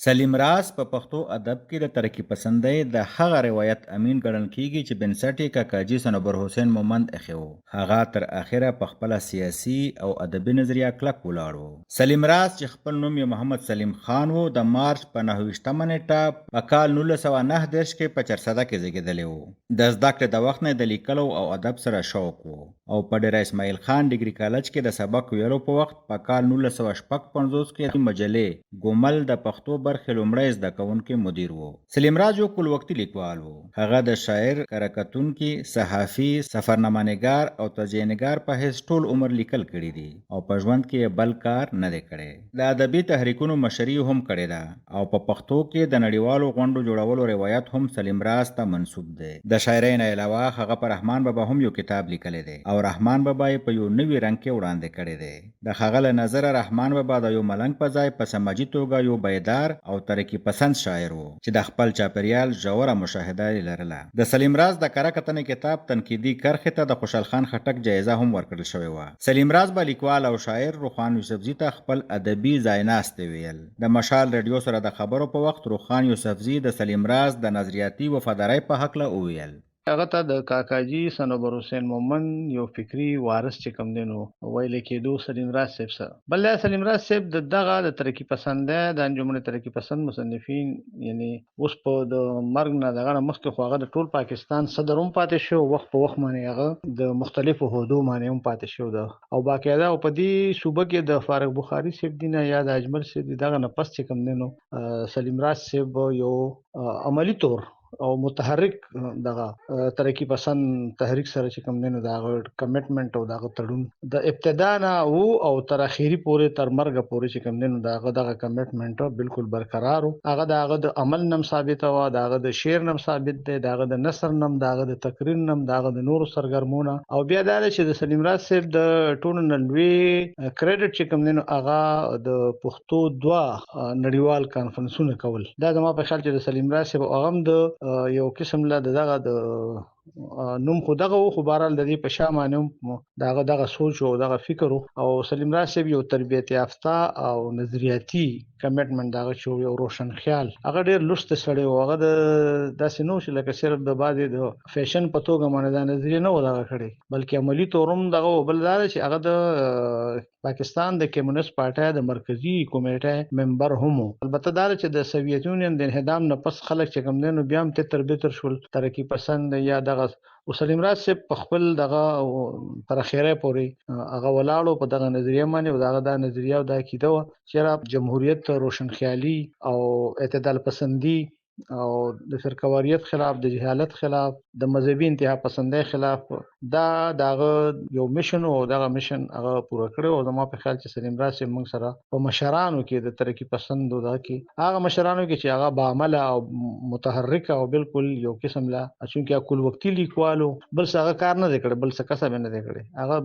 سلیم راز په پښتو ادب کې د ترقي پسندۍ د هغه روایت امین ګڼل کېږي چې بنسټ یې کاکاجي صنوبر حسین مومند ایښی و. هغه تر اخره په خپله سیاسي او ادبي نظریه کلک ولاړ و. سلیم راز چې خپل نوم یې محمد سلیم خان و، د مارچ په 29مه نېټه په کال 1939 کې په چرسده کې زېږېدلی و. د زده کړې د وخت نه یې د لیکلو او ادب سره شوق و او په ډېره اسماعیل خان ډګري کالج کې د سبق ویلو په وخت په کال 1956 کې مجلې ګومل د پښتو برخې لومړی زده کوونکی مدیر و. سلیم راز یو کلوکتي لیکوال و. هغه د شاعر، کره کتونکي، صحافي، سفرنامه نګار او تجزیه نګار په حیث ټول عمر لیکل کړي دي او په ژوند کې یې بل کار نه دی کړی. د ادبي تحریکونو مشري یې هم کړې ده او په پښتو کې د نړیوالو غونډو جوړولو روایت هم سلیم راز ته منسوب دی. د شاعرۍ نه علاوه هغه په رحمان بابا هم یو کتاب لیکلی دی او رحمان بابا یې په یو نوي رنګ کې وړاندې کړی دی. د هغه له نظره رحمان بابا د یو ملنګ په ځای په سماجي توګه یو بیدار او ترقي پسند شاعر و چې د خپل چاپېریال ژوره مشاهده یې لرله. د سلیم راز د کره کتنې کتاب تنقیدي کرښې ته د خوشحال خان خټک جایزه هم ورکړل شوې وه. سلیم راز به لیکوال او شاعر روښان یوسفزي ته خپل ادبي ځایناستی ویل. د مشال رېډیو سره د خبرو په وخت روښان یوسفزي د سلیم راز د نظریاتي وفادارۍ په هکله وویل. هغه ته د کاکاجي صنوبر حسین مومند یو فکري وارث چې کوم دی نو ویل کېدو سلیم راز صاحب سره. بل دا سلیم راز صاحب د دغه د ترقي پسندۍ د انجمن ترقي پسند مصنفین، یعنی اوس په د مرګ نه دغه نه مخکې خو هغه د ټول پاکستان صدر هم پاتې شو، وخت په وخت باندې هغه د مختلفو عهدو باندې هم پاتې شو ده او باقاعده او په دې صوبه کې د فارغ بخاري صاحب دی نه یا د اجمل صاحب دی دغه نه پس چې کوم دی نو سلیم راز صاحب یو عملی طور او متحرک دغه ترقی پسند تحریک سره چې کوم دینو دغه کمیټمنټ او دغه تړون د ابتدا نه وو او تر اخیری پورې تر مرګ پورې چې کوم دینو دغه دغه کمیټمنټ بالکل برقرار وو. هغه دغه د عمل نم ثابت و، دغه د شعر نم ثابت دی، دغه د نثر نم، دغه د تقریر نم، دغه د نورو سرګرمونه. او بیا دا چې د سلیم راز صاحب د ټولو نه لوی کریډټ چې کوم دینو هغه د پښتو دوه نړیوال کانفرنسونه کول. دا زما په خیال چې د سلیم راز صاحب هغه هم د یو قسم له دغه د نوم خو دغه و، خو بهرحال د دې په شا باندې هم دغه دغه سوچ او دغه فکر و. او سلیم راز صاحب یو تربیت یافته او نظریاتي کمیټمنټ دغه چې یو روشن خیال، هغه ډېر لوستی سړی و. هغه د داسې نه و چې لکه صرف د بعضې د فیشن په توګه باندې دا نظریه نه وه دغه کړې، بلکې عملي طور هم دغه و. بل دا دی چې هغه د پاکستان د کمونست پارټۍ د مرکزي کمیټې ممبر هم و. البته دا چې د سویت یونین د انهدام نه پس خلک چې کوم دی نو بیا هم تتر بتر شول، ترقي پسند یا دغه. او سلیم راز صاحب په خپل دغه تر اخره پورې هغه ولاړو په دغه نظریه باندې، او دغه دا نظریه او دا عقیده وه چې را جمهوریت، روشن خیالي او اعتدال پسندي او د فرقواریت خلاف، د جهالت خلاف، د مذهبي انتها پسندۍ خلاف دا دغه یو مشن او دغه مشن هغه پوره کړو. او زما په خیال چې سلیم راز صاحب موږ سره په مشرانو کې د ترقي پسندو دا کې هغه مشرانو کې چې هغه باعمله او متحرک او بالکل یو قسم لا چونکه کل وقتي لیکوالو بل څه هغه کار نه دی کړی، بل څه کسب نه دی کړی. هغه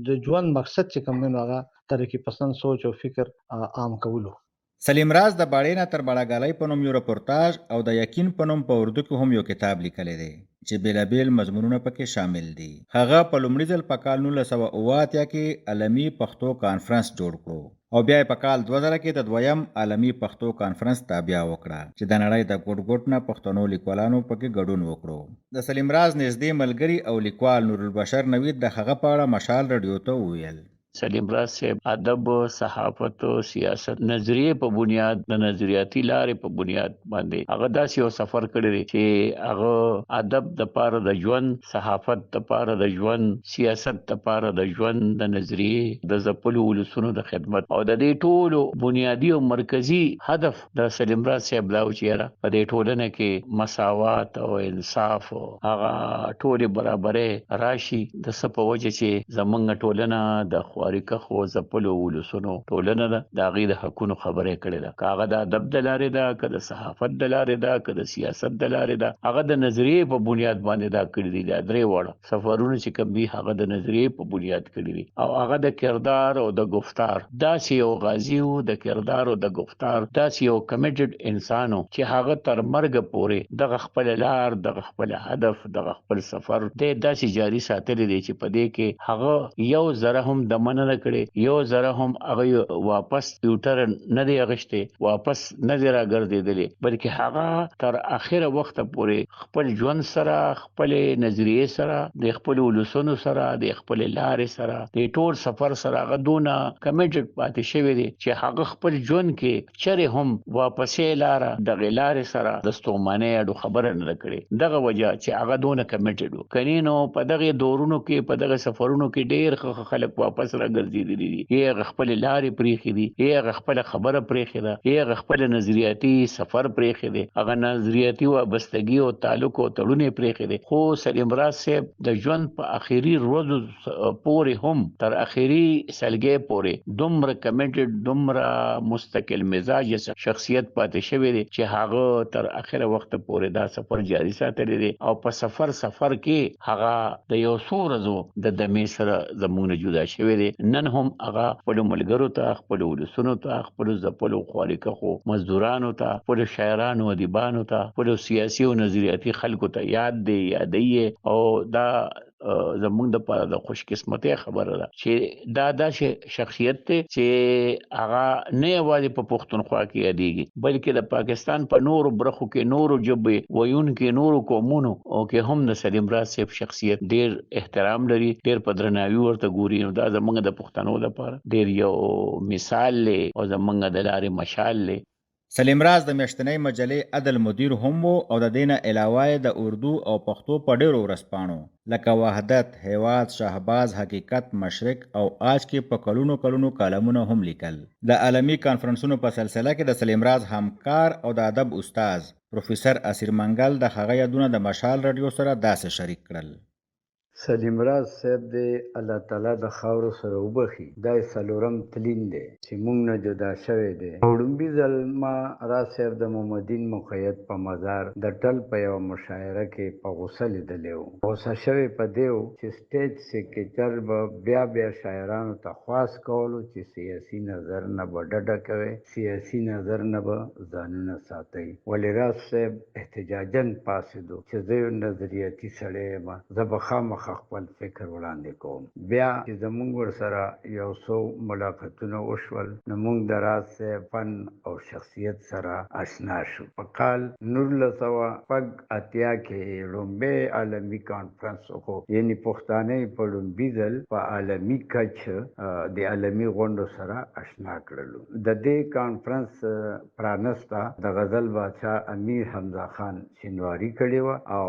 د ژوند مقصد چې کوم دی نو هغه ترقي پسند سوچ او فکر عام کولو. سلیم راز د باړې نه تر باړاګالۍ په نوم یو رپورتاژ او د یقین په نوم په اردو کې هم یو کتاب لیکلی دی چې بېلابېل مضمونونه پکې شامل دي. هغه په لومړي ځل په کال 1987 کې عالمي پښتو کانفرنس جوړ کړو او بیا یې په کال 2000 کې د دویم عالمي پښتو کانفرنس تابیا وکړه چې د نړۍ د ګوټ ګوټ نه پښتنو لیکوالانو پکې ګډون وکړو. د سلیم راز نږدې ملګري او لیکوال نورالبشر نوید د هغه په اړه مشال رډیو ته وویل. سلیم راز صاحب ادب، صحافت، سیاست، نظریې په بنیاد، د نظریاتي لارې په بنیاد باندې هغه داسې یو سفر کړی دی چې هغه ادب د پاره د ژوند، صحافت د پاره د ژوند، سیاست د پاره د ژوند، د نظریې، د ځپلو ولسونو د خدمت او د دې ټولو بنیادي او مرکزي هدف د سلیم راز صاحب دا و چې یاره په دې ټولنه کې مساوات او انصاف او هغه ټولې برابرۍ راشي، د څه په وجه چې زمونږ ټولنه د خواریکښو ځپلو ولسونو ټولنه ده، د هغوی د حقونو خبره یې کړې ده، که هغه د ادب د لارې ده، که د صحافت د لارې ده، که د سیاست د لارې ده، هغه د نظریې په بنیاد باندې دا کړي دي. دا درې واړه سفرونه چې کوم دي هغه د نظریې په بنیاد کړي دي او هغه د کردار او د ګفتار داسې یو غازي و، د کردار او د ګفتار داسې یو کمیټډ انسان و چې هغه تر مرګه پورې دغه خپله لار، دغه خپل هدف، دغه خپل سفر دی داسې جاري ساتلی دی چې په دې کې هغه یو ذره هم دمه نه ده کړې، یو ذره هم هغه واپس یوټرن نه دی اخیستی، واپس نه دی راګرځېدلی، بلکې هغه تر اخره وخته پورې خپل ژوند سره، خپلې نظریې سره، د خپلو ولسونو سره، د خپلې لارې سره، د ټول سفر سره هغه دونه کمیټډ پاتې شوی دی چې هغه خپل ژوند کې چرې هم واپسې لاره دغې لارې سره د ستومانۍ اډو خبره نه ده کړې. دغه وجه چې هغه دونه کمیټډ و، کني نو په دغې دورونو کې، په دغه سفرونو کې ډېر ښه ښه خلک واپس راګرځېدلي دي، یې هغه خپلې لارې پرېښې دي، یې هغه خپله خبره پرېښې ده، یې هغه خپل نظریاتي سفر پرېښی دی، هغه نظریاتي وابستګي او تعلق او تړون یې پرېښی دی. خو سلیم راز صاحب د ژوند په اخري ورځو پورې هم، تر اخري سلګۍ پورې دومره کمیټډ، دومره مستقل مزاج شخصیت پاتې شوی دی چې هغه تر اخره وخته پورې دا سفر جاري ساتلی دی، او په سفر سفر کې هغه د یو څو ورځو د دمې سره زموږ نه جدا شوی دی. نن هم هغه خپلو ملګرو ته، خپلو ولسونو ته، خپلو ځپلو خواریکښو مزدورانو ته، خپلو شاعرانو ادیبانو ته، خپلو سیاسي او نظریاتي خلکو ته یاد دی، یادوي یې. او دا زمونږ دپاره د خوش قسمتۍ خبره ده چې دا داسې شخصیت دی چې هغه نه یوازې په پښتونخوا کې یادېږي، بلکې د پاکستان په نورو برخو کې، نورو ژبې ویونکو، نورو قومونو کې هم د سلیم راز صاحب شخصیت ډېر احترام لري، ډېر په درناوي ورته ګوري. نو دا زمونږ د پښتنو دپاره ډېر یو مثال دی او زمونږ د لارې مشال دی. سلیم راز د میاشتنۍ مجلې عدل مدیر هم وو او د دې نه علاوه یې د اردو او پښتو په ډېرو ورځپاڼو لکه وحدت، هېواد، شهباز، حقیقت، مشرق او آج کې په کلونو کلونو کالمونه هم لیکل. د عالمي کانفرنسونو په سلسله کې د سلیم راز همکار او د ادب استاد پروفیسر اسیر منګل د هغه یادونه د مشال راډیو سره داسې شریک کړل. سلیم راز صاحب دې الله تعالی د خاورو سره وبخښي، دا یې څلورم تلین دی چې مونږ نه جدا شوی دی. په وړومبي ځل ما راز صاحب د محمدین مقید په مزار د ټل په یوه مشاعره کې په غوسه لیدلی و. غوسه شوی په دې و چې سټیج سیکرټر به بیا بیا شاعرانو ته خواست کولو چې سیاسي نظر نه به ډډه کوئ، سیاسي نظر نه به ځانونه ساتئ، ولې راز صاحب احتجاجاً پاڅېدو چې زه یو نظریاتي سړی یم، زه به خامخا خپل فکر وړاندې کوم. بیا چې زموږ ورسره یو څو ملاقاتونه وشول، نو موږ د راز صاحب فن او شخصیت سره اشنا شو. په کال 1986 کې یې ړومبی عالمي کانفرنس وکړو، یعنې پښتانه یې په ړومبي ځل په عالمي کچ د عالمي غونډو سره اشنا کړلو. د دې کانفرنس پرانسته د غزل بادشاه امیر حمزه خان شینواري کړې وه او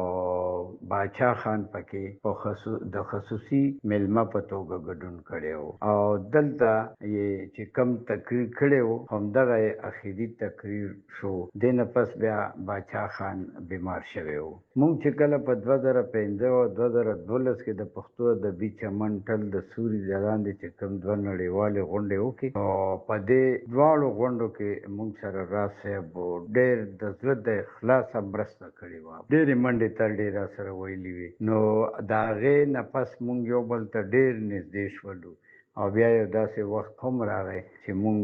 باچا خان پکې په د خصوصي مېلمه په توګه ګډون کړی و او دلته یې چې کوم تقریر کړی و همدغه یې اخري تقریر شو. دې نه پس بیا باچا خان بیمار شوی و. مونږ چې کله په 2005 او 2012 کې د پښتو ادبي چمن ټل د سوري د لاندې چې کوم دوه نړیوالې غونډې وکړې، نو په دې دواړو غونډو کې مونږ سره راز صاحب ډېر د زړه د اخلاصه مرسته کړې وه، ډېرې منډې ترډې را سره ویلي وې. نو د هغې نه پس مونږ یو بل ته ډېر نږدې شولو او بیا یو داسې وخت هم راغی چې مونږ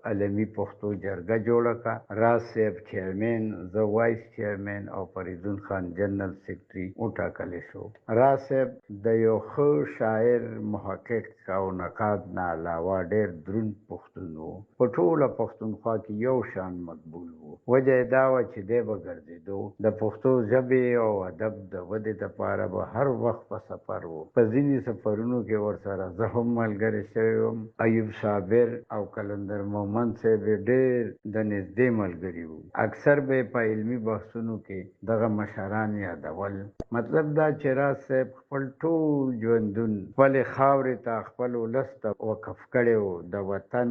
عالمي پښتو جرګه جوړه کړه. راز صاحب چیرمین، زه وایس چیرمین او فریدون خان جنرل سیکرټري وټاکل شو. راز صاحب د یو ښه شاعر، محقق او نقاد نه علاوه ډېر دروند پښتون و. په ټوله پښتونخوا کې یو شان مقبول و. وجه یې دا وه چې دی به ګرځېدو، د پښتو ژبې او ادب د ودې لپاره به هر وخت په سفر و. په ځینې سفرونو کې ورسره زه هم ملګری شوی وم. ایوب صابر او قلندر مومند صاحب یې ډېر د نږدې ملګري وو. اکثر به یې په علمي بحثونو کې دغه مشران یادول. مطلب دا چې راز صاحب خپل ټول ژوندون خپلې خاورې ته، خپل ولس ته وقف کړی و. د وطن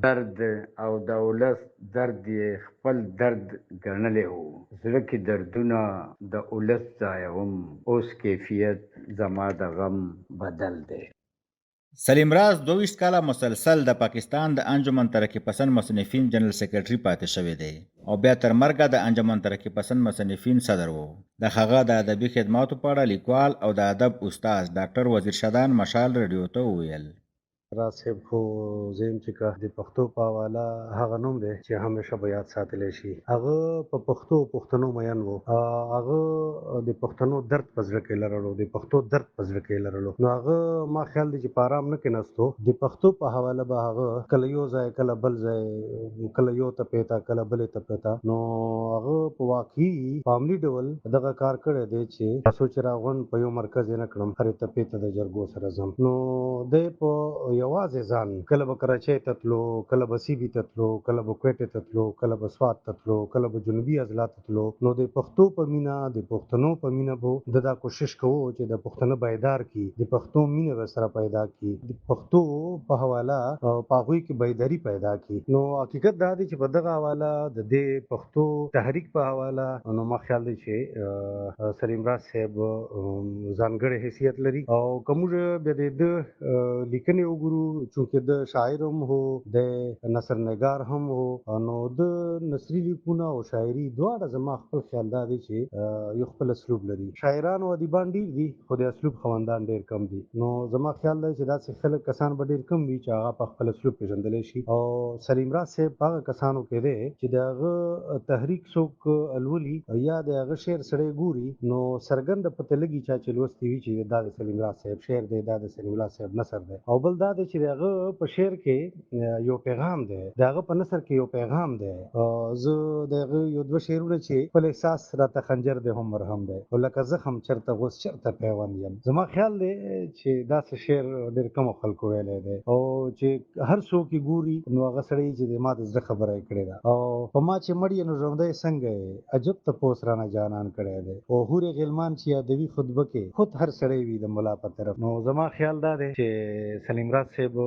درد او د ولس درد یې خپل درد ګڼلی و. زړه کې دردونه د ولس ځایوم، اوس کیفیت زما د غم بدل دی. سلیم راز 22 کاله مسلسل د پاکستان د انجمن ترقي پسند مصنفین جنرل سیکرټري پاتې شوی دی او بیا تر مرګه د انجمن ترقي پسند مصنفین صدر وو. د هغه د ادبي خدماتو په اړه لیکوال او د ادب استاد ډاکټر وزیر شدان مشال رېډیو ته وویل. راز صاحب خو زه یم چې که د پښتو په حواله هغه نوم دی چې همیشه به یاد ساتلی شي. هغه په پښتو او پښتنو مین وو. هغه د پښتنو درد په زړه کې لرلو، د پښتو درد په زړه کې لرلو. نو هغه ما خیال دی چې په آرام نه کېناستو. د پښتو په حواله به هغه کله یو ځای، کله بل ځای، کله یو تپې ته، کله بلې تپې ته. نو هغه په واقعي په عملي ډول دغه کار کړی دی چې څو چې راغونډ په یو مرکز یې نه کړم، هرې تپې ته د جرګو سره ځم. نو دی په یوازې ځان کله به کراچۍ ته تلو، کله به سیبي ته تلو، کله به کوټې ته تلو، کله به سوات ته تلو، کله به جنوبي اضلاع ته تلو. نو د پښتو په مینه، د پښتنو په مینه به ده دا کوشش کوو چې د پښتنه بیدار کړي، د پښتو مینه به سره پیدا کړي، د پښتو په حواله په هغوی کې بیداري پیدا کړي. نو حقیقت دا دی چې په دغه حواله د دې پښتو تحریک په حواله نو ما خیال دی چې سلیم راز صاحب ځانګړی حیثیت لري. او که موږ بیا د ده لیکنې وګورو، چونکه د شاعر هم هو، د نثر نګار هم هو، نو د نثري لیکونه او شاعري دواړه زما خپل خیال دا دی چې یو خپل اسلوب لري. شاعران او ادیبان ډیر دي خو د اسلوب خاوندان ډیر کم دي. نو زما خیال دی چې داسې خلک کسان به ډیر کم وي چې هغه په خپل اسلوب پېژندلی شي. او سلیم راز صاحب هغه کسانو کې دی چې د هغه تحریک څوک لولي یا د هغه شعر سړی ګوري نو څرګنده پته لګي چا چې لوستی وي چې دا د سلیم راز صاحب شعر دی، دا د سلیم راز صاحب نثر دی. او بل دا دی چې د هغه په شعر کې یو پیغام دی، د هغه په نثر کې یو پیغام دی. زه د هغه یو دوه شعرونه چې خپل احساس راته خنجر دی هم مرهم دی او لکه زخم چرته غوڅ چرته پیوند یم، زما خیال دی چې داسې شعر ډېر کمو خلکو ویلی دی او چې هر څوک یې ګوري نو هغه سړی چې د ما د زړه خبره یې کړې ده. او په ما چې مړ یې نو ژوندی څنګه یې، عجب تپوس رانه جانان کړی دی. او حورې غلمان چې یادوي خطبه کې خود هر سړی وي د ملا په طرف. نو زما خیال دا دی چې سلیم راز صاحب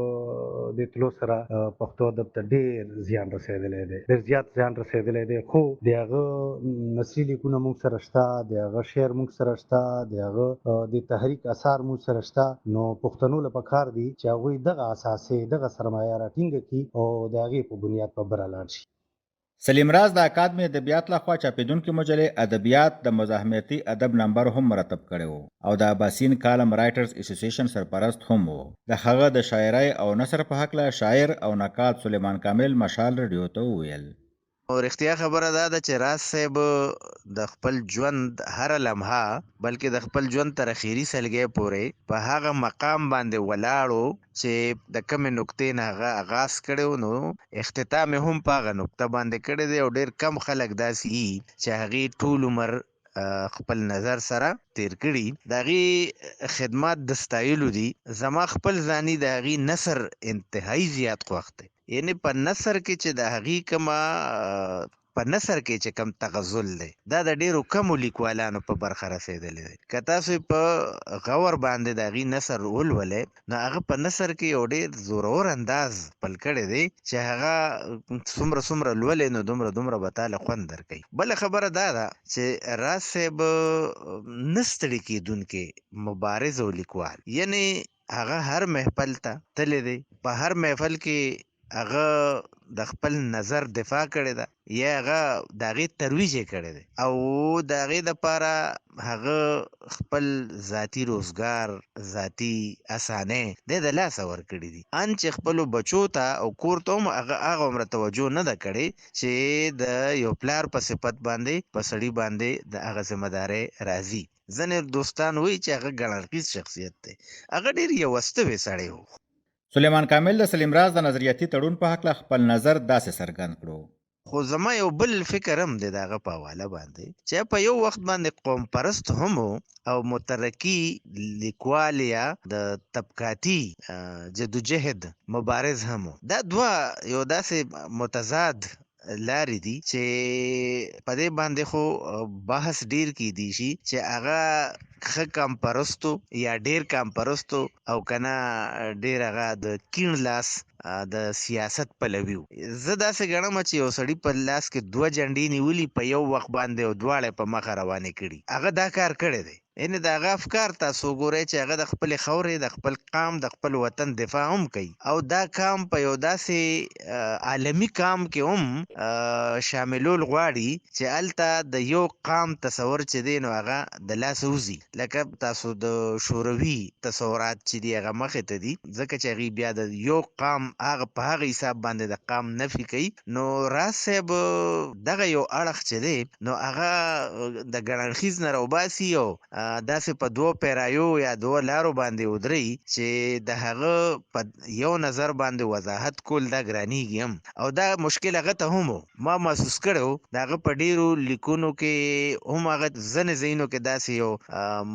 د تلو سره پښتو ادب ته ډېر زیان رسېدلی دی، ډېر زیات زیان رسېدلی دی. خو د هغه نثري لیکونه موږ سره شته، د هغه شعر موږ سره شته، د هغه د تحریک اثار موږ سره شته. نو پښتنو له پکار دي چې هغوی دغه اساسې دغه سرمایه راټینګه کړي او د هغې په بنیاد په بره لاړ شي. سلیم راز د اکادمي ادبیات لخوا چاپېدونکې مجلې ادبیات د مزاحمتي ادب نمبر هم مرتب کړی و او د اباسین کالم رایټرز ایسوسیشن سرپرست هم و. د هغه د شاعرۍ او نثر په هکله شاعر او نقاد سلیمان کامل مشال رډیو ته وویل. نو رښتیا خبره دا ده چې راز صاحب د خپل ژوند هره لمحه، بلکې د خپل ژوند تر اخیري سلګۍ پورې په هغه مقام باندې ولاړو چې د کومې نقطې نه هغه اغاز کړی و، نو اختتام یې هم په هغه نقطه باندې کړی دی. او ډېر کم خلک داسې دي چې هغې ټول عمر خپل نظر سره تیر کړي. د هغې خدمات د ستایلو دي. زما خپل ځاني د هغې نثر انتهایی زیات خوښ دی. یعنی په نثر کې چې د هغې کومه په نثر کې چې کم تغزل دی، دا د ډیرو کمو لیکوالانو په برخه رسېدلی دی. که تاسو په غور باندې د هغې نثر ولولئ نو هغه په نثر کې یو ډیر زورور انداز خپل کړی دی چې هغه څومره څومره لولې نو دومره دومره به تاله خوند درکوي. بله خبره دا ده چې راز صاحب نه ستړي کېدونکی مبارز او لیکوال، یعنی هغه هر محفل ته تللی دی، په هر محفل کې هغه د خپل نظر دفاع کړې ده یا هغه د هغې ترویج یې کړی دی او د هغې دپاره هغه خپل ذاتي روزګار، ذاتي اسانۍ دی د لاسه ورکړي دي. ان چې خپلو بچو ته او کور ته هم هغه هغه عمره توجه نه ده کړې چې د یو پلار په صفت باندې په سړي باندې د هغه ذمه دارۍ راځي. ځینې دوستان وایي چې هغه ګڼ اړخیز شخصیت دی، هغه ډېر یوستوی سړی و. سلیمان کامل د سلیم راز د نظریاتي تړون په هکله خپل نظر داسې څرګند کړو. خو زما یو بل فکر هم دی د هغه په حواله باندې چې په یو وخت باندې قوم پرست هم و او مترقي لیکوال یا د طبقاتي جدوجهد مبارز هم و. دا دوه یو داسې متضاد لارې دي چې په دې باندې خو بحث ډیر کیدی شي چې هغه ښه کام پرستو یا ډیر کام پرستو او کنه ډیر هغه د کیڼ لاس د سیاست پلوي وو. زه داسې ګڼم چې یو سړي په لاس کې دوه جنډې نیولي په یو وخت باندې او دواړه په مخه روانې کړي، هغه دا کار کړی دی. یعنې د هغه افکار تاسو وګورئ چې هغه د خپلې خاورې، د خپل قام، د خپل وطن دفاع هم کوي او دا قام په یو داسې عالمي قام کې هم شاملول غواړي چې هلته د یو قام تصور چې دی نو هغه د لاسه وځي. لکه تاسو د شوروي تصورات چې دي هغه مخې ته دي، ځکه چې هغوی بیا د یو قام هغه په هغه حساب باندې د قام نفي کوي. نو راز صاحب دغه یو اړخ چې دی نو هغه د ګڼ اړخیز نه راوباسي او داسې په دوو پیرایو یا دوو لارو باندې ودروي چې د هغه په یو نظر باندې وضاحت کول دا ګرانیږي هم، او دا مشکل هغه ته هم و، ما محسوس کړی و. د هغه په ډیرو لیکونو کې هم هغه ځینې ځایونو کې داسې یو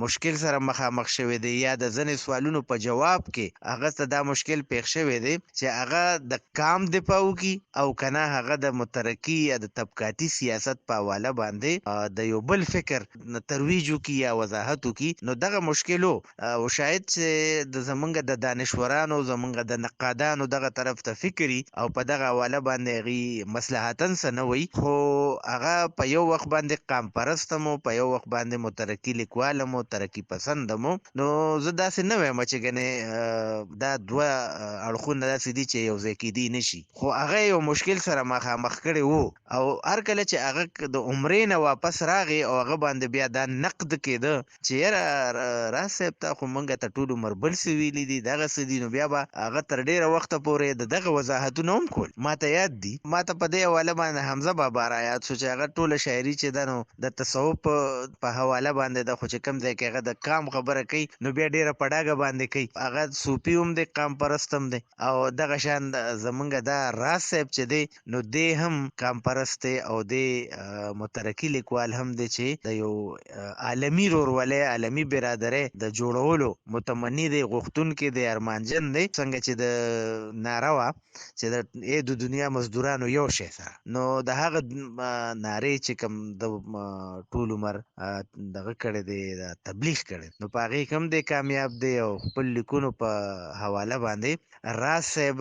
مشکل سره مخامخ شوی دی، یا د ځینې سوالونو په جواب کې هغه ته دا مشکل پیښ شوی دی چې هغه د قام دفاع وکړي او کنه هغه د مترقي یا د طبقاتي سیاست په حواله باندې د یو بل فکر ترویج وکړي یا وضاحت وکړي. نو دغه مشکل و، او شاید چې د زمونږ د دانشورانو، زمونږ د نقادانو دغه طرف ته فکري او په دغه حواله باندې هغوی مصلحتاً څه نه وایي، خو هغه په یو وخت باندې قام پرست هم و، په یو وخت باندې مترقي لیکوال هم و، ترقي پسند هم و. نو زه داسې نه وایم چې ګنې دا دوه اړخونه داسې دي چې یو ځای کېدی نه شي، خو هغه یو مشکل سره مخامخ کړی وو. او هر کله چې هغه د عمرې نه واپس راغی او هغه باندې بیا دا نقد کېده چې یاره راز صاحب تا خو مونږ ته ټول عمر بل څه ویلي دي، دغه څه دي، نو بیا به هغه تر ډېره وخته پورې د دغه وضاحتونه هم کول. ما ته یاد دي، ما ته په دې حواله باندې حمزه بابا را یاد شو چې هغه ټوله شاعري چې ده نو د تصوف په حواله باندې ده، خو چې کوم ځای کې هغه د قام خبره کوي نو بیا ډېره په ډاګه باندې کوي. هغه صوفي هم دی، قام پرست هم دی. او دغه شان زمونږ دا راز صاحب چې دی نو دی هم قام پرست دی او دی مترقي لیکوال هم دی چې د یو عالمي رورولۍ، عالمي برادرۍ د جوړولو متمني دی، غوښتونکی دی، ارمانجن دی. څنګه چې د ناره وه چې د ای د دنیا مزدورانو یو شی سره، نو د هغه نارې چې کوم د ټول عمر دغه کړی دی، د تبلیغ کړی، نو په هغې کې هم دی کامیاب دی. او خپل لیکونو په حواله باندې راز صاحب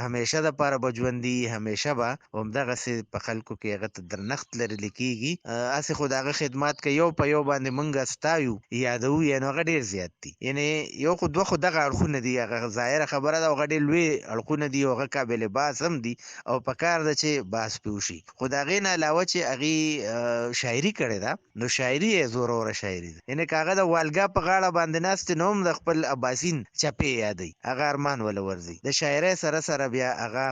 همیشه د پاره به ژوندي، همیشه به همدغسې په خلکو کې هغه ته درنښت لرل کېږي. هسې خو د هغه خدمات که یو په یو باندې مونږ ستایو یادوو یې نو هغه ډېر زیات دي. یعنې یو خو دوه خو دغه اړخونه دي، هغه ظاهره خبره ده، هغه ډېر لوی اړخونه دي او هغه قابل بحث هم دي او په کار ده چې بحث پرې وشي. خو د هغې نه علاوه چې هغې شاعري کړې ده نو شاعري یې زوروره شاعري ده. یعنې که هغه د والګا په غاړه باندې ناست دی نو هم د خپل اباسین چپې یادوي، هغه ارمان وله ورځي. د شاعرۍ سره سره بیا هغه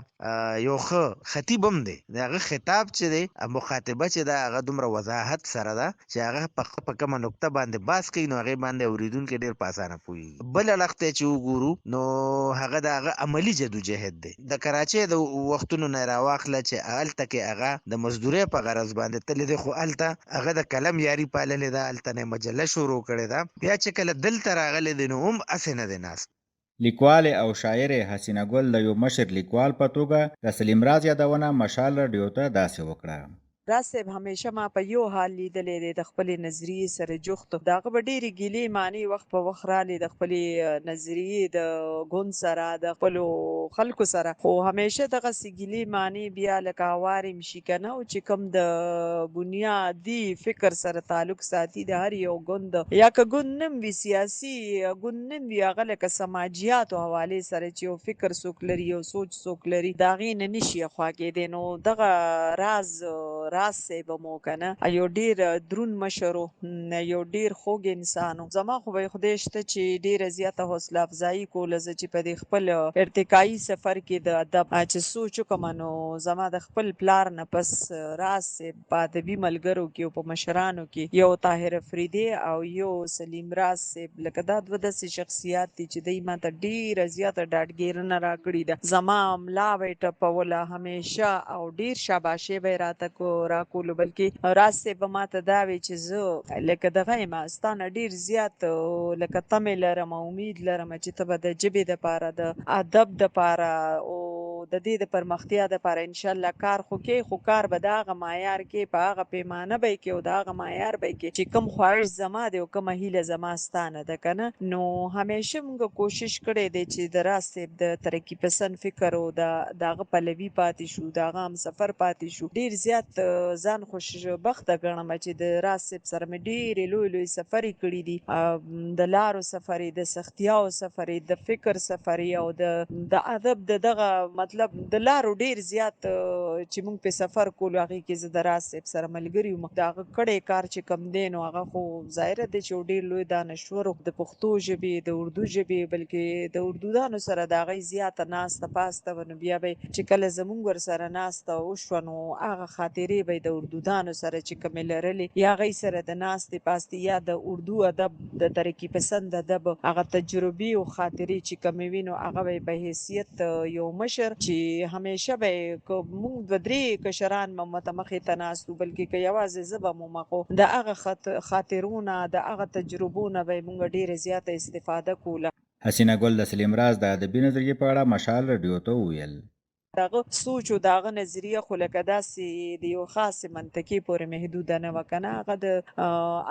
یو ښه خطیب هم دی. د هغه خطاب چې دی، مخاطبه چې ده، هغه دومره وضاحت سره ده چې هغه په کومه نقطه باندې بحث کوي نو هغې باندې اورېدونکی ډېر په اسانه پوهېږي. بل اړخ ته چې وګورو نو هغه د هغه عملي جدوجهد دی. د کراچۍ د وختونو نه راواخله چې هلته کې هغه د مزدورۍ په غرض باندې تللی دی، خو هلته هغه د قلم یاري پاللې ده، هلته نه مجله شروع کړې ده. بیا چې کله دلته راغلی دی نو هم هسې نه دی ناست. لیکوالې او شاعرې حسینه ګل د یو مشر لیکوال په توګه د سلیم راز یادونه مشال راډیو ته داسې وکړه. راز صاحب همیشه ما په یو حال لیدلی دی، د خپلې نظریې سره جوخت، د هغه به ډېرې ګیلې معنې وخت په وخت رالې د خپلې نظریې د ګوند سره، د خپلو خلکو سره، خو همیشه دغسې ګیلې معنې بیا لکه هوارې هم شي کنه. او چې کوم د بنیادي فکر سره تعلق ساتي د هر یو ګوند، یا که ګوند نه وي، سیاسي ګوند نه وي، هغه لکه سماجیاتو حوالې سره چې یو فکر څوک لري، یو سوچ څوک لري، د هغې نه نشي اخوا کېدی. نو دغه راز راز صاحب مو کنه یو ډیر درون مشر و، یو ډیر خوږ انسان و. زما خو به خدای شته چې ډیره زیاته حوصله افزایي کوله. زه چې په دې خپل ارتقایي سفر کې د ادب چې سوچ وکړم نو زما د خپل پلار نه پس راز صاحب په ادبي ملګرو کې او په مشرانو کې یو طاهر افریدی او یو سلیم راز صاحب، لکه دا دوه داسې شخصیات دي چې دوی ماته ډیره زیاته ډاډګیرنه راکړې ده. زما ملا به یې ټپوله همیشه او ډیر شاباشی به یې راته راکولو. بلکې راز صاحب به ماته دا وی چې زه لکه دغه یم، ستا نه ډیر زیات لکه تمې لرم او امید لرم چې ته به د ژبې دپاره، د ادب دپاره او د دې د پرمختیا دپاره انشاالله کار خو کوې خو کار به د هغه معیار کې په هغه پیمانه به یې کوې او د هغه معیار به یې کوې چې کوم خواهش زما دی او کومه هیله زما ستا نه ده کنه نو همیشه مونږ کوشش کړی دی چې د راز صیب د ترقي پسند فکر او د د هغه پلوي پاتې شو د هغه همسفر پاتې شو ډیر زیات ځان خوش بخته ګڼم چې د راز صیب سره مې ډیرې لوی لوی سفرې کړي دي د لارو سفرې د سختیاو سفرې د فکر سفرې او د د ادب د دغه مطلب د لارو ډیر زیات چې مونږ په سفر کولو هغې کې زه د راز صیب سره ملګري وم د هغه کړی کار چې کوم دی نو هغه خو ظاهره دی چې یو ډیر لوی دانشور و د پښتو ژبې د اردو ژبې بلکې د اردودانو سره د هغوی زیاته ناسته پاسته وه نو بیا به چې کله زمونږ ورسره ناسته وشوه نو هغه خاطرې به یې د اردودانو سره چې کومې لرلې یا هغوی سره د ناستې پاستې یا د اردو ادب د ترقي پسند ادب هغه تجربې او خاطرې چې کومې وي نو هغه به یې په حیثیت یو مشر چې همیشه به یې که مونږ دوه درې کشران به ورته مخې ته ناست وو بلکې که یوازې زه به وم خو د هغه خاطرو نه د هغه تجربو نه به یې مونږ ډېره زیاته استفاده کوله. حسینه ګل د سلیم راز د ادبي نظریې په اړه مشال رډیو ته وویل. د هغه سوچ او د هغه نظریه خو لکه داسې د یوه خاصې منطقې پورې محدوده نه وه کنه هغه د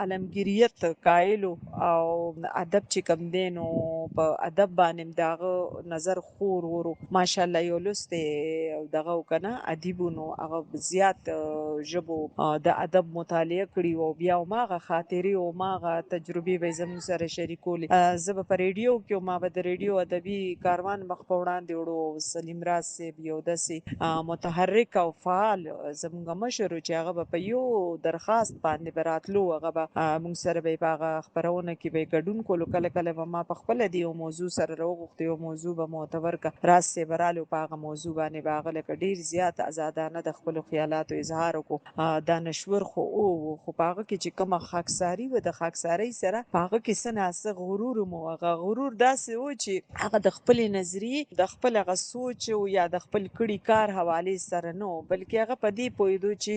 عالمګیریت قایل و او ادب چې کوم دی نو په ادب باندې هم د هغه نظر خور ور و ماشاءالله یو لوستی دغه و کنه ادیب و نو هغه زیات ژبو د ادب مطالعه کړي وه او بیا هماغه خاطرې او هماغه تجربې به یې زموږ سره شریکولې. زه به په ریډیو کې وم، ما به د ریډیو ادبي کاروان مخ په وړاندې وړو او سلیم راز صیب یو داسې متحرک او فعال زموږ مشر و چې هغه به په یو درخواست باندې به راتلو، هغه به موږ سره به یې په هغه خپرونه کې به یې ګډون کولو، کله کله به ما په خپله د یو موضوع سره راوغوښتو، یوه موضوع به مو ورته ورکړه، راز صیب به رالو په هغه موضوع باندې به هغه لکه ډیر زیات ازادانه د خپلو خیالاتو اظهار وکړو. دانشور خو ؤ خو په هغه کې چې کومه خاکساري وه د خاکسارۍ سره په هغه کې څه نا څه غرور هم ؤ هغه غرور داسې ؤ چې هغه د خپلې نظریې د خپل هغه سوچ او یا د خپل کړي کار حوالې سره نه ؤ بلکې هغه په دې پوهېدو چې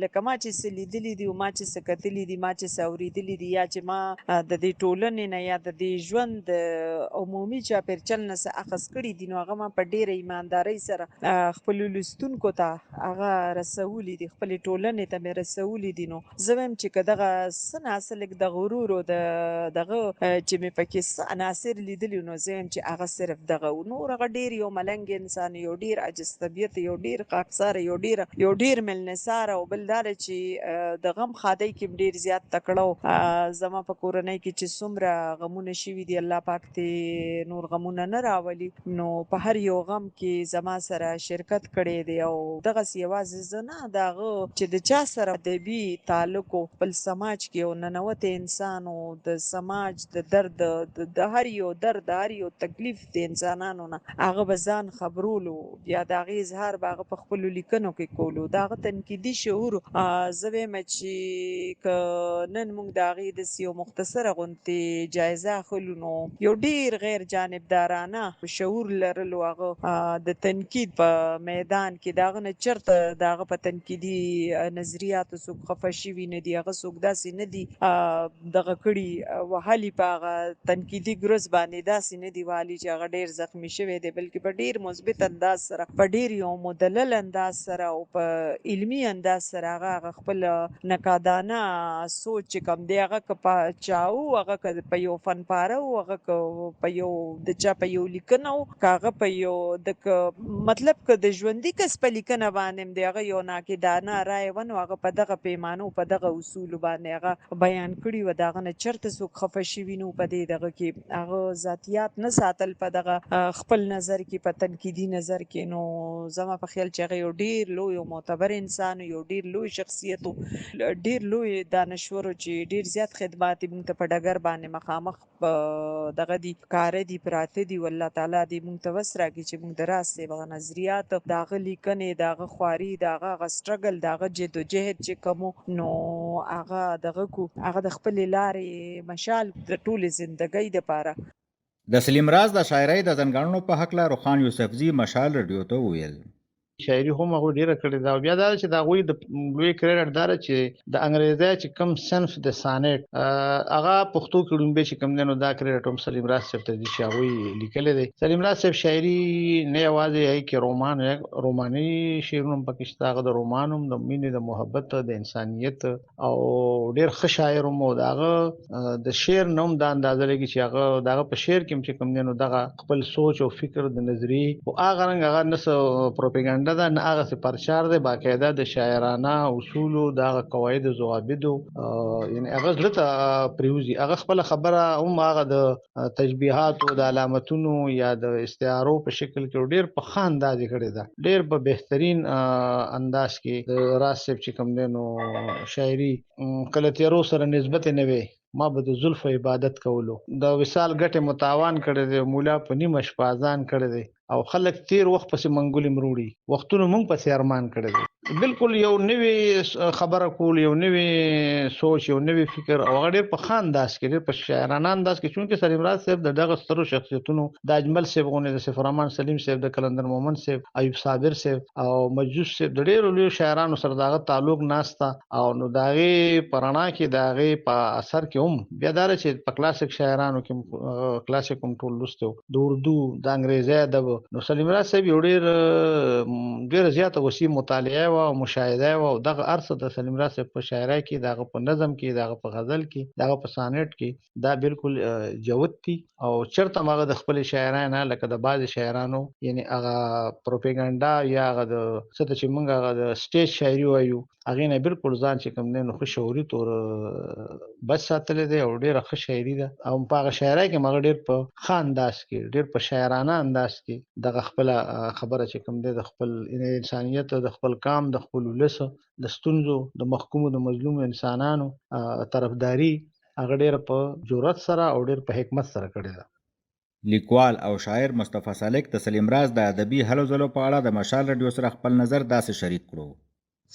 لکه ما چې څه لیدلي دي او ما چې څه کتلي دي ما چې څه اورېدلي دي یا چې ما د دې ټولنې نه یا د دې ژوند د عمومي چاپېرچل نه څه اخذ کړي دي نو هغه ما په ډېره ایماندارۍ سره خپلو لوستونکو ته هغه رسولي دي، خپلې ټولنې ته مې رسولي دي، نو زه وایم چې که دغه څه نا څه لږ د غرور او د دغه چې مې پکې څه عناصر لیدلي نو زه وایم چې هغه صرف دغه وو، نور هغه ډېر یو ملنګ انسان، یو ډېر عاجز طبیعت، یو ډېر خاکساره، یو ډېر یو ډېر ملنساره او بل دا دی چې د غم ښادۍ کې هم ډېر زیات تکړه و. زما په کورنۍ کې چې څومره غمونه شوي دي الله پاک دې نور غمونه نه راولي نو په هر یو غم کې زما سره شرکت کړی دی او دغسې یوازې زه نه د هغه چې د چا سره ادبي تعلق و خپل سماج کې یو ننوتی انسان و د سماج د درد د هر یو درد د هر یو تکلیف د انسانانو نه هغه به ځان خبرولو بیا د هغې اظهار به هغه په خپلو لیکنو کې کولو د هغه تنقیدي شعور زه وایم چې که نن موږ د هغې داسې یو مختصره غونتې جایزه اخلو نو یو ډیر غیر جانبدارانه شعور لرلو هغه د تنقید په میدان کې د هغه نه چرته د هغه په تنقیدي نظریاتو څوک خفه شوي نه دي هغه څوک داسې نه دي دغه کړي وهلي په هغه تنقیدي ګرز باندې داسې نه دي وهلي چې هغه ډېر زخمي شوی دی بلکې په ډېر مثبت انداز سره په ډېر یو مدلل انداز سره او په علمي انداز سره هغه هغه خپل نقادانه سوچ چې کوم دی هغه که په چا وو هغه که په یو فنپاره وو هغه که په یو د چا په یو لیکنه وو که هغه په یو د که مطلب که د ژوندي کس په لیکنه باندې هم د هغه یو ناقدانه رایه وه نو هغه په دغه پیمانو په دغه اصولو باندې هغه بیان کړي وه د هغه نه چرته څوک خفه شوي نه وو په دې دغه کې هغه ذاتیات نه ساتل په دغه خپل نظر کې په تنقیدي نظر کې نو زما په خیال چې هغه یو ډیر لوی او معتبر انسان و یو ډیر لوی شخصیت و ډیر لوی دانشور و چې ډیر زیات خدمات یې موږ ته په ډګر باندې مخامخ په دغه دي ښکاره دي پراته دي والله تعالی دې مونږ ته وس راکړي چې مونږ د راز صیب هغه نظریات د هغه لیکنې د هغه خواري د هغه هغه سټرګل د هغه جدوجهد چې کوم وو نو هغه دغه کو هغه د خپلې لارې مشال د ټولې زندګۍ دپاره. د سلیم راز د شاعرۍ د ځانګړنو په هکله روښان یوسفزي مشال رډیو ته وویل. شاعري هم هغوی ډیره کړې ده. او بیا دا چې د هغوی د لوی کریډټ دا ده چې د انګریزۍ چې کوم صنف د سانیټ هغه پښتو کې ړومبی چې کوم دی نو دا کریډټ هم سلیم راز صاحب ته دی چې هغوی لیکلی دی. سلیم راز صاحب شاعري نه یوازې هغې کې رومان، روماني شعرونه هم پکې شته، هغه د رومان هم د مینې، د محبت، د انسانیت او ډیر ښه شاعر هم و. د هغه د شعر نه هم دا اندازه لګي چې هغه د هغه په شعر کې هم چې کوم دی نو دغه خپل سوچ او فکر د نظریې او هغه رنګ هغه نه څه پروپاګاندا ده نه هغه څه پرچار دی، باقاعده د شاعرانه اصولو د هغه قواعد ضوابطو یعنی هغه زړه ته پریوزي. هغه خپل خبره هم هغه د تشبیهاتو د علامتونو یا د استعارو په شکل کې ډیر په ښه انداز یې کړې ده، ډیر په بهترین انداز کې د راز صاحب چې کوم دی نو شاعري کله تیرو سره نسبت نه وي. ما به د زلفو عبادت کولو، د وصال ګټې مو تاوان کړی دی، مولا په نیمه شپه اذان کړی دی، او خلک تیر وخت پسې منګولې مروړي، وختونو مونږ پسې ارمان کړی دی. بالکل یو نوی خبره کول، یو نوی سوچ، یو نوی فکر، او هغه ډیر په ښه انداز کې، ډیر په شاعرانه انداز کې. چونکه سلیم راز صاحب د دغه سترو شخصیتونو، د اجمل صاحب غونې، د سیف الرحمن سلیم صاحب، د قلندر مومند صاحب، ایوب صابر صاحب او مجوس صاحب، د ډیرو لویو شاعرانو سره د هغه تعلق ناسته، او نو د هغې په رڼا کې، د هغې په اثر کې هم بیا دا ده چې په کلاسیک شاعرانو کې کلاسیک هم ټول لوستی و، د اردو، د انګریزي ادب. نو سلیم راز صاحب یو ډېره زیاته وسیع مطالعه وه او مشاهده وه، او دغه هر څه د سلیم راز صاحب په شاعرۍ کې، د هغه په نظم کې، د هغه په غزل کې، د هغه په سانیټ کې دا بالکل جوت دي. او چېرته هم هغه د خپلې شاعرۍ نه لکه د بعضې شاعرانو یعنی هغه پروپاګاندا یا هغه د څه ته چې موږ هغه د سټیج شاعري وایو، هغې نه بالکل ځان چې کوم دی نو ښه شعوري طور بچ ساتلی دی، او ډېره ښه شاعري ده. او په هغه شاعرۍ کې هم هغه ډېر په ښه انداز کې، ډېر په شاعرانه انداز کې دغه خپله خبره چې کوم دی د خپل انسانیت، د خپل قام، د خپل ولس د ستونزو، د محکومو، د مظلومو انسانانو طرفداري هغه ډېره په جرأت سره او ډېر په حکمت سره کړې ده. لیکوال او شاعر مصطفی سالک د سلیم راز د ادبي هلو ځلو په اړه د مشال راډیو سره خپل نظر داسې شریک کړو.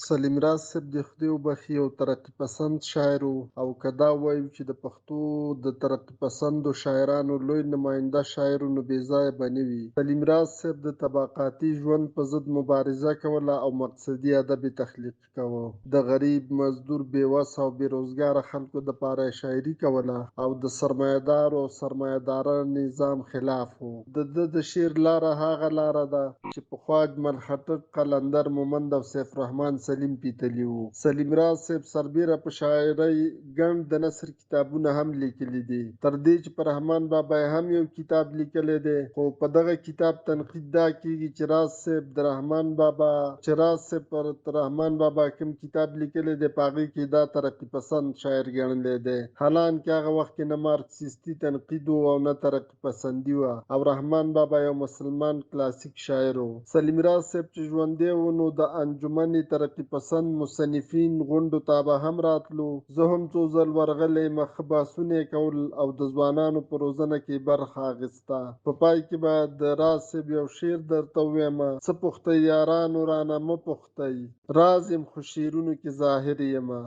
سلیم راز صاحب د خدای وبخښي یو ترقي پسند شاعر و، او که دا وایو چې د پښتو د ترقي پسندو شاعرانو لوی نماینده شاعر و نو بې ځایه به نه وي. سلیم راز صاحب د طبقاتي ژوند په ضد مبارزه کوله او مقصدي ادب یې تخلیق کاوه. د غریب، مزدور، بې وسه او بې روزګاره خلکو دپاره یې شاعري کوله او د سرمایه دارو او سرمایه دارانه نظام خلاف و. د ده د شعر لاره هغه لاره ده چې پخوا اجمل خټک، قلندر مومند او سیف الرحمن سلیم پیتلي وو. سلیم راز صاحب سربیره په شاعرۍ ګڼ د نثر کتابونه هم لیکلي دي، تر دې چې په رحمان بابا یې هم یو کتاب لیکلی دی، خو په دغه کتاب تنقید دا کیږي چې راز صاحب د رحمان بابا چې راز صاحب پر رحمان بابا کوم کتاب لیکلی دی په هغې کې دا ترقي پسند شاعر ګڼلی دی، حالانکه هغه وخت کې نه مارکسیستي تنقید و او نه ترقي پسندي وه او رحمان بابا یو مسلمان کلاسیک شاعر و. سلیم راز صاحب چې ژوندی و نو د انجمن ترقي پسند مصنفین غونډو ته به هم راتلو، زه هم څو ځل ورغلی یم، ښه بحثونه یې کول او د ځوانانو په روزنه کې یې برخه اخیسته. په پای کې به د راز صاحب یو شعر درته ووایم، څه پوښتئ یارانو رانه مه پوښتئ، راز یم خو شعرونو کې ظاهر یمه.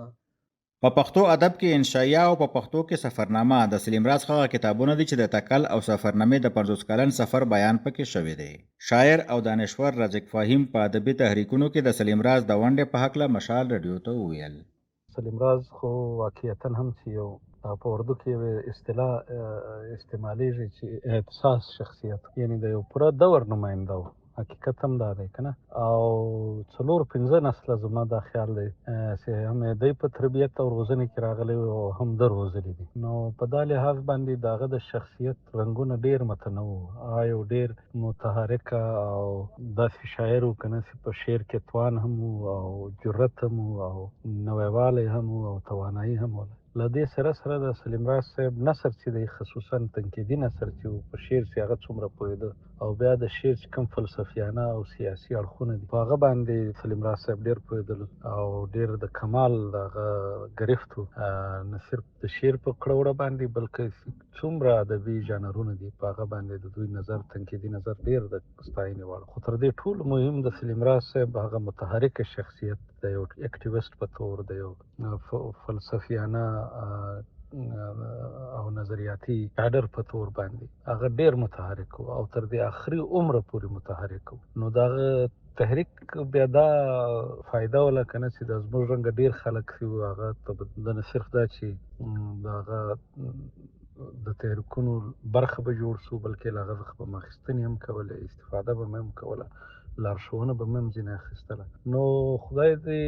په پښتو ادب کې انشائیه او په پښتو کې سفرنامه د سلیم راز هغه کتابونه دي چې د تکل او سفرنامې د 50 کلن سفر بیان پکې شوی دی. شاعر او دانشور رازق فهیم په ادبي تحریکونو کې د سلیم راز د ونډې په هکله مشال راډیو ته وویل. سلیم راز خو واقعیتاً هم چې یو په اردو کې یوه اصطلاح استعمالیږي چې احساس شخصیت، یعنی د یو پوره دور نماینده و، حقیقت هم دا دی کنه. او 4-5 نسله زما دا خیال دی چې هم یې دی په تربیت او روزنې کې راغلی او هم ده روزلي دي، نو په دا لحاظ باندې د هغه د شخصیت رنګونه ډېر متنوع وو. هغه یو ډېر متحرک او داسې شاعر و که نه چې په شعر کې توان هم و او جرأت هم و او نویوالی هم و او توانایي هم وه. له دې سره سره د سلیم راز صاحب نثر چې دی، خصوصا تنقیدي نثر چې و، په شعر چې هغه څومره پوهېده او بیا د شعر چې کوم فلسفیانه او سیاسي اړخونه دي په هغه باندې سلیم راز صاحب ډېر پوهېدل او ډېر د کمال د هغه ګرفت و، نه صرف د شعر په کړه وړه باندې بلکې څومره ادبي ژانرونه دي په هغه باندې د دوی نظر، تنقیدي نظر ډېر د ستاینې وړ. خو تر دې ټولو مهم د سلیم راز صاحب هغه متحرک شخصیت د یو اکټیویست په تور، د یو فلسفیانه او نظریاتي کادر په تور باندې هغه ډېر متحرک و او تر دې آخري عمره پورې متحرک و. نو د هغه تحریک بیا دا فایده وله کنه چې د زموږ رنګ ډیر خلک چې وو هغه ته د نه صرف دا چې د هغه د تحریکونو برخه به جوړ سو، بلکې له هغه څخه به مې اخیستنې هم کولې، استفاده به مې هم کوله، لارښوونه به مې هم ځینې اخیستله. نو خدای دې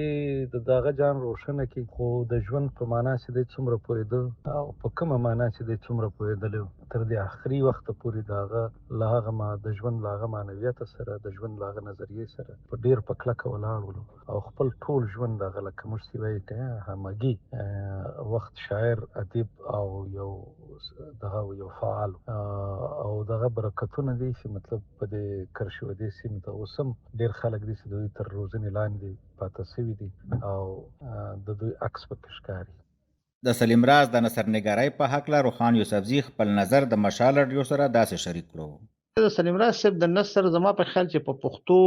د دغه جان روښنه کړي. خو د ژوند په معنا چې دی څومره پوهېده او په کومه معنا چې دی څومره پوهېدلی، تر دې اخري وخته پورې د هغه له هغه ما د ژوند له هغه معنویت سره، د ژوند له هغه نظریې سره په ډېر په کلکه ولاړ ولو او خپل ټول ژوند هغه لکه موږ چې وایي که همګي وخت شاعر، ادیب او یو دغه یو فعال او دغه برکتونه دي چې مطلب په دې کرښې و دې سیمې ته اوس هم ډېر خلک دي چې د دوی تر روزنې لاندې پاته شوي دي او د دوی عکس پکې ښکاري. د سلیم راز د نثر نګارۍ په هکله روښان یوسفزي خپل نظر د مشال راډیو سره داسې شریک کړو. د سلیم راز صاحب د نثر زما په خیال چې په پښتو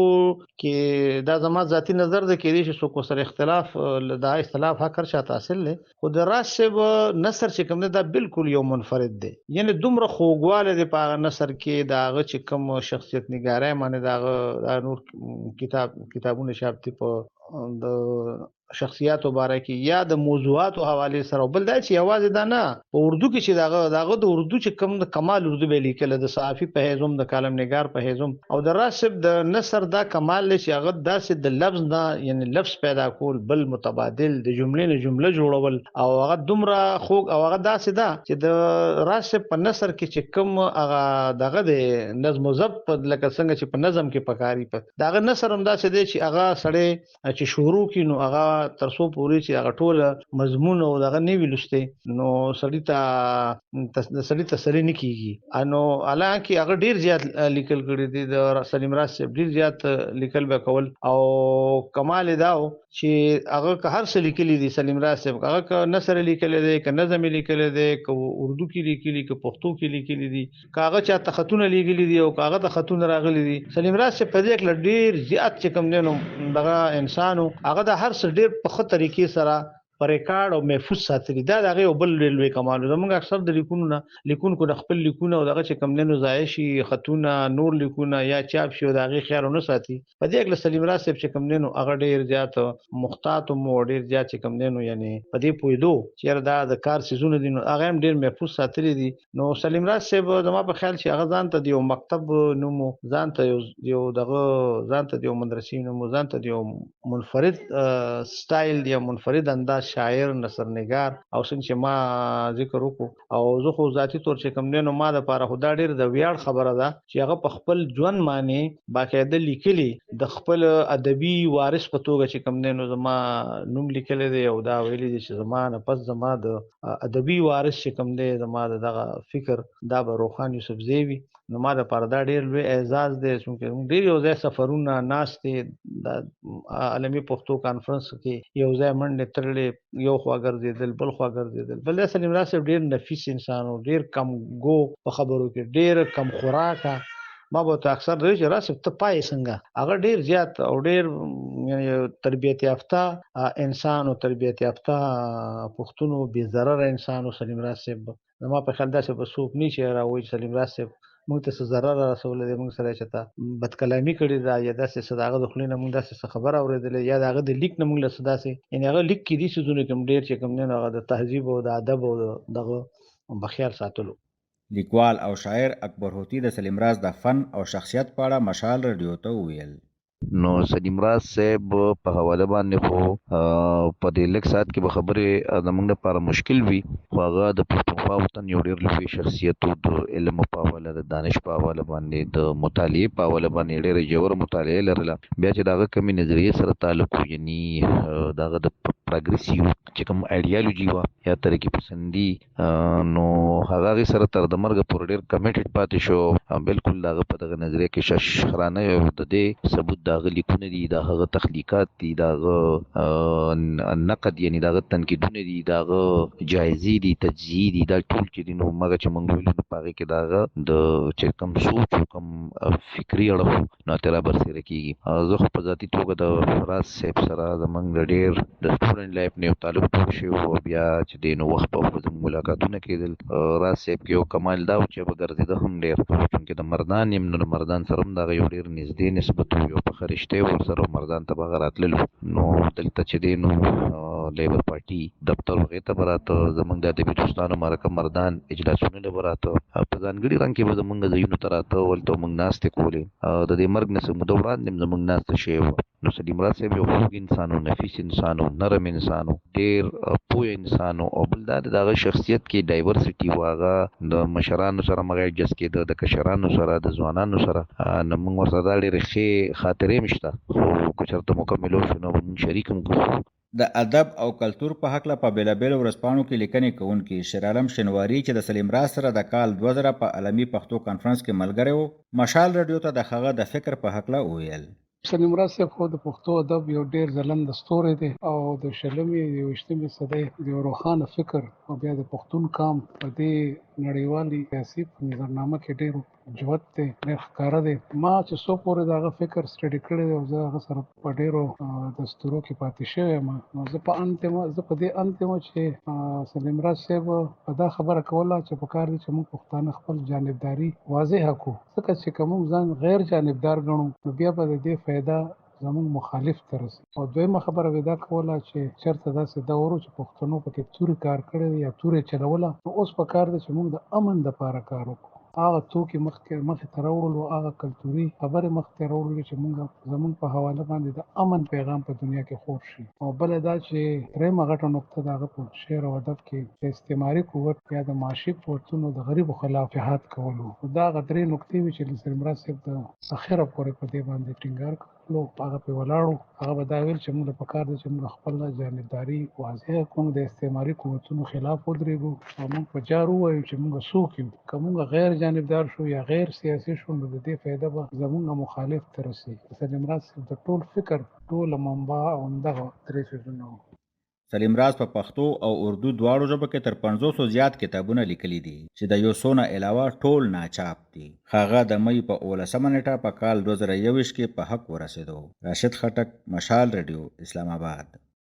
کې، دا زما ذاتي نظر دی، کېدای شي څوک ورسره اختلاف، دا اختلاف حق هر چاته حاصل دی، خو د راز صاحب نثر چې کوم دی دا بالکل یو منفرد دی. یعنی دومره خوږوالی دی په هغه نثر کې، د هغه چې کوم شخصیت نګارۍ باندې د هغه دا نور کتابونه چاپ دي په د شخصیاتو باره کې یا د موضوعاتو حواله سره. بل دا چې یوازې دا نه، په اردو کې چې داغه د اردو چې کوم د کمال اردو به لیکل، د صحافي په حیث هم، د کالم نگار په حیث هم، او د راز صاحب د نثر دا کمال دی چې هغه داسې د لفظ نه یعنی لفظ پیدا کول، بل متبادل، د جملې نه جمله جوړول، او هغه دومره خوږ او هغه داسې ده چې د راز صاحب په نثر کې چې کوم هغه دغه د نظم و ضبط لکه څنګه چې په نظم کې پکاري، په دغه نثر هم داسې دی چې هغه سړی چې شروع کی نو هغه تر څو پورې چې هغه ټوله مضمون او دغه نه وي لوستی نو سړی ته د سړی تسلی نه کیږي. انو حالانکه هغه ډیر زیات لیکل کړي دي، د سلیم راز صاحب ډیر زیات لیکل به کول، او کمال یې دا و چې هغه که هر څه لیکلي دي سلیم راز صاحب، هغه که نثر لیکلی دی، که نظم یې لیکلی دی، که اردو کې لیکلي، که پښتو کې لیکلي دي، که هغه چاته خطونه لیږلي دي او که هغه ته خطونه راغلي دي، سلیم راز صاحب په دې هکله ډیر زیات چې کوم دی نو دغه انسان و، هغه د هر څه ډیر په ښه طریقې سره په ریکارډ او محفوظ ساتلي. دا د هغې یو بل ډېر لوی کمال و. زموږ اکثر د لیکونو نه لیکونکو نه خپل لیکونه او دغه چې کوم دی نو ضایع شي، خطونه نور لیکونه یا چاپ شي او د هغې خیال ونه ساتي. په دې هکله سلیم راز صاحب چې کوم دی نو هغه ډېر زیات محتاط هم و، ډېر زیات چې کوم دی نو یعنې په دې پوهېدو چې یاره دا د کار څیزونه دي، نو هغه هم ډېر محفوظ ساتلي دي. نو سلیم راز صاحب زما په خیال چې هغه ځان ته د یو مکتب نوم و، ځان ته یو یو دغه ځان ته د یو مدرسې نوم و، ځان ته د یو منفرد سټایل، یو منفرد انداز شاعر، نثرنګار، او څنګه چې ما ذکر وکړو، او زه خو ذاتي طور چې کوم دی نو ما دپاره خو دا ډېر د ویاړ خبره ده چې هغه په خپل ژوند باندې باقاعده لیکلي د خپل ادبي وارث په توګه چې کوم دی نو زما نوم لیکلی دی، او دا ویلي دي چې زما نه پس زما د ادبي وارث چې کوم دی زما د دغه فکر دا به روښان یوسفزی وي. نو ما دپاره دا ډېر لوی اعزاز دی، چونکې موږ ډېر یو ځای سفرونه، ناستې، د عالمي پښتو کانفرنس کې یو ځای منډې ترلې، یو خوا ګرځېدل بل خوا ګرځېدل. بل سلیم راز صاحب ډېر نفیس انسان و، ډېر کم ګو په خبرو کې، ډېر کم خوراکه. ما به ورته اکثر ویل چې راز صاحب ته پای څنګه؟ هغه ډېر زیات او ډېر یعنی تربیت یافته انسان او تربیت یافته پښتون و، بې ضرره انسان و سلیم راز صاحب. زما په خیال داسې به څوک نه چې راوایي چې سلیم راز صاحب موږ ته څه ضرر را رسولی دی، موږ سره چې ته بدکلامي کړې ده، یا داسې څه د هغه د خولې نه موږ داسې څه خبره اورېدلې، یا د هغه د لیک نه موږ له څه داسې، یعنې هغه لیک کې دي څیزونو کې هم ډېر چې کوم دی نو هغه د تهذیب او د ادب او دغه بخیال ساتلو. لیکوال او شاعر اکبر هوتي د سلیم راز د فن او شخصیت په اړه مشال راډیو ته وویل. نو سلیم راز صاحب په حواله باندې خو په دې لږ ساعت کې به خبرې زمونږ لپاره مشکل وي، خو هغه د پښتونخوا وطن یو ډېر لوی شخصیت و، د علم په حواله، د دانش په حواله باندې، د مطالعې په حواله باندې ډېره ژوره مطالعه لرله. بیا چې د هغه کومې نظریې سره تعلق و، یعنی د هغه د پراګریسیو چې کوم ایډیالوجي وه یا ترقي پسندي، نو هغه هغې سره تر د مرګه پورې ډېر کمیټډ پاتې شو. بالکل د هغه په دغه نظریه کې ششرانه یو، د دې ثبوت د هغه لیکونه دي، د هغه تخلیقات دي، د هغه نقد یعنی د هغه تنقیدونه دي، د هغه جایزې دي، تجزیې دي، دا ټول چې دي نو مګه چې موږ ویلو نو په هغې کې د هغه د چې کوم سوچ او کوم فکري اړخ نو ترې رابرسېره کېږي. زه خو په ذاتي توګه د راز صاحب سره زمونږ د ډېر د سټوډنټ لایف نه یو تعلق جوړ شوی وو، بیا چې دی نو وخت په وخت به زموږ ملاقاتونه کېدل. راز صاحب کې یو کمال دا و چې به ګرځېده هم ډېر، چونکې د مردان یم نو د مردان سره هم د هغه یو ډېر نږدې نسبت و، یو پخه رشته یې ورسره وه، مردان ته به هغه راتللو. نو دلته چې دی نو لیبر پارټي دفتر هغې ته به راته، زموږ د ادبي دوستانو مرکه مردان اجلاسونو له به راته، په ځانګړي رنګ کې به زموږ ځایونو ته راته، هلته به موږ ناستې کولې. د دې مرګ نه څه موده وړاندې هم زموږ ناسته شوې وه. نو سلیم راز صاحب یو خوږ انسان و، نفیس انسان و، نرم انسان و، ډېر پوه انسان و، او بل دا د هغه شخصیت کې ډایورسټي وه، هغه د مشرانو سره هم هغه ایډجسټ کېده، د کشرانو سره، د ځوانانو سره، نو موږ ورسره دا ډېرې ښې خاطرې هم شته، خو که چېرته موقع ملو شو نو به موږ شریک هم کړو. د ادب او کلتور په هکله په بېلابېلو ورځپاڼو کې لیکنې کوونکي شېرعالم شینواري چې د سلیم راز سره د کال 2000 په عالمي پښتو کانفرنس کې ملګری و، مشال راډیو ته د هغه د فکر په هکله وویل. سلیم راز صاحب خو د پښتو ادب یو ډېر ځلنده ستوری دی او د شلمې یوویشتمې صدۍ د یو روښانه فکر او بیا د پښتون قام په دې نړیوالي سیاسي منظرنامه کې ډېر جوت دی، ډېر ښکاره دی. ما چې څو پورې د هغه فکر سټډي کړی دی او زه هغه سره په ډېرو دستورو کې پاتې شوی یم، نو زه په اند یم، زه په دې اند یم چې سلیم راز صاحب په دا خبره کوله چې په کار دي چې موږ پښتانه خپل جانبداري واضحه کړو، ځکه چې که موږ ځان غیر جانبدار ګڼو نو بیا به د دې فایده زموږ مخالف ته رسي. او دویمه خبره به دا کوله چې چرته داسې دور و چې پښتنو پکې تورې کار کړی دی یا تورې چلوله، نو اوس په کار ده چې موږ د امن دپاره کار وکړو، هغه توکي مخکې مخې ته راوړلو، هغه کلتوري خبرې مخې ته راوړلو چې موږ زموږ په حواله باندې د امن پیغام په دنیا کې خور شي. او بله دا چې درېیمه غټه نقطه د هغه په شعر او ادب کې د استعماري قوت یا د معاشي قوتونو د غریبو خلاف جهاد کول وو. نو دا هغه درې نقطې وې چې نصیر مراد صاحب د اخره پورې په دې باندې ټینګار کولو، په هغه پرې ولاړ وو. هغه به دا ویل چې موږ له پکار ده چې موږ خپله جانبداري واضح کړو، موږ د استعماري قوتونو خلاف ودرېږو او موږ په جار ووایو چې موږ څوک یو. که موږ غیر جانبدار شو یا غیر سیاسي شو نو د دې فایده به زموږ مخالف ته رسېږي. د سلیم راز صاحب د ټول فکر ټوله منبع همدغه درې څیزونه وو. سلیم راز په پښتو او اردو دواړو ژبو کې تر پنځوسو زیات کتابونه لیکلي دي چې د یو څو نه علاوه ټول ناچاپ دي. هغه د مۍ په اولسمه نېټه په کال 2021 کې په حق ورسېدو. راشد خټک، مشال رېډیو، اسلام اباد.